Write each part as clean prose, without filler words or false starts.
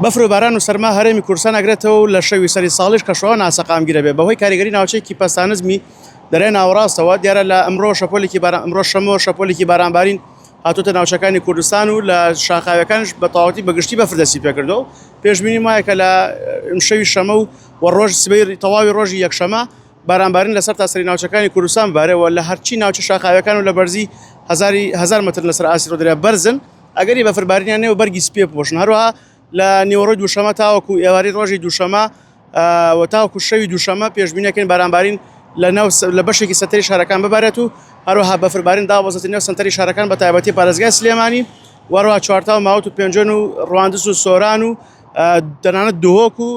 بەفر و باران و سەرما هەرێمی کوردستان ئەگرێتەوە و لە شەوی سەری ساڵیش کەشوهەوا ناسەقامگیرە بێ بەهۆی کاریگەری ناوچەیەکی پەستانزمی دەریای ناوەڕاستەوە. دیارە لە ئەمڕۆ شەپۆلێکی باران ئەمڕۆ شەمۆ شەپۆلێکی بارانبارین هاتووەتە ناوچەکانی کوردستان و لە شاخاویەکانش بە تەواوەتی بە گشتی بەفر دەستی پێکردەوە. پێشبینی وایە کە لە شەوی شەمە و و ڕۆژ سبەی تەواوی ڕۆژی یەکشەمە بارانبارین لەسەر تاسەری ناوچەکانی کوردستان بارێ و لە هەرچی ناوچە شاخاویەکان و لە بەرزی هەزاری هەزار مەتر لەسەر ئاستی ڕوودەریا بەرزن ئەگەری بەفربارینیان هەیە و بەرگی سپی بپۆشن. هەروەها لە نیوەڕۆی دووشەمە تاوەکو ئێوارەی ڕۆژی دووشەمە و تاوەکو شەوی دووشەمە پێشبینی بارانبارین لە ناو لە بەشێکی سەنتەری شارەکان ببارێت و هەروەها بەفربارین دابەزێتە نێو سەنتەری شارەکان بە تایبەتی پارێزگای سلێمانی و هەروەها چوارتا و ماوەت و پێنجوێن و ڕواندز و سۆران و تەنانەت دهۆک و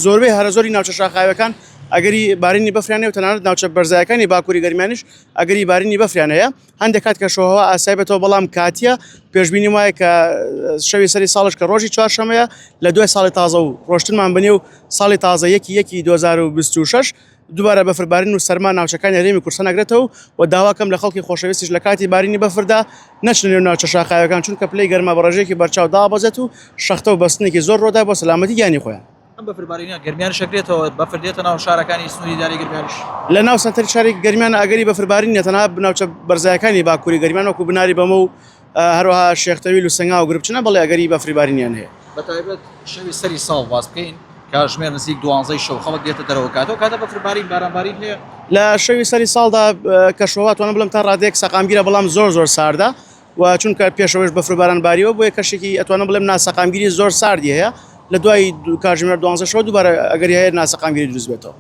زۆربەی هەرە زۆری ناوچە شاخاویەکان ئەگەری بارینی بەفریان هەیە و تەنانەت ناوچە بەرزایەکانی باکووری گەرمیانیش ئەگەری بارینی بەفریان هەیە. هەندێک کات کەشوهەوا ئاسایی بێتەوە بەڵام کاتیە پێشبینی وایە کە شەوی سەری ساڵش کە ڕۆژی چوارشەمەیە لە دوای ساڵی تازە و ڕۆشتنمان بنێ و ساڵی تازە یەکی یەکی 2026 دووبارە بەفربارین و سەرما ناوچەکانی هەرێمی کوردستان ئەگرێتەوە و داواکەم لە خەڵکی خۆشەویستیش لە کاتی بارینی بەفردا نەچنە نێو ناوچە شاخاویەکان چونکە پلەی گەرما بە ڕێژەیەکی بەرچاو دابەزێت و شەختە و بەستنێکی زۆر ڕوودات بۆ سەلامەتی گیانی خۆیان. ئەم بەفربارینە گەرمیانیش ئەگرێتەوە، بەفر دێتە ناو شارەکانی سنووری ئیدارەی گەرمیانیش؟ لە ناو سەنتەری شاری گەرمیان ئەگەری بەفربارین نییە، تەنها ناوچە بەرزایەکانی باکووری گەرمیان وەکو بناری بەمۆ و هەروەها شێخ تەویل و سەنگاو و گربچنە بەڵێ ئەگەری بەفربارینیان هەیە. بەتایبەت شەوی سەری ساڵ باس بکەین کاژمێر نزیک دوانزەی شەو خەڵک دێتە دەرەوە کاتەوە کاتە بەفربارین بارانبارین هەیە؟ لە شەوی سەری ساڵدا کەشوهەوا توانم بڵێم تا ڕادەیەک سەقامگیرە بەڵام زۆر زۆر ساردە و چونکە پێشەوەش بەفر و باران باریوە بۆیە کەشێکی ئەتوانم بڵێم ناسەقامگیری زۆر ساردی هەیە لە دوای کاژمێر دوانزە شەوە دووبارە ئەگەری هەیە ناسەقامگیری دروست بێتەوە.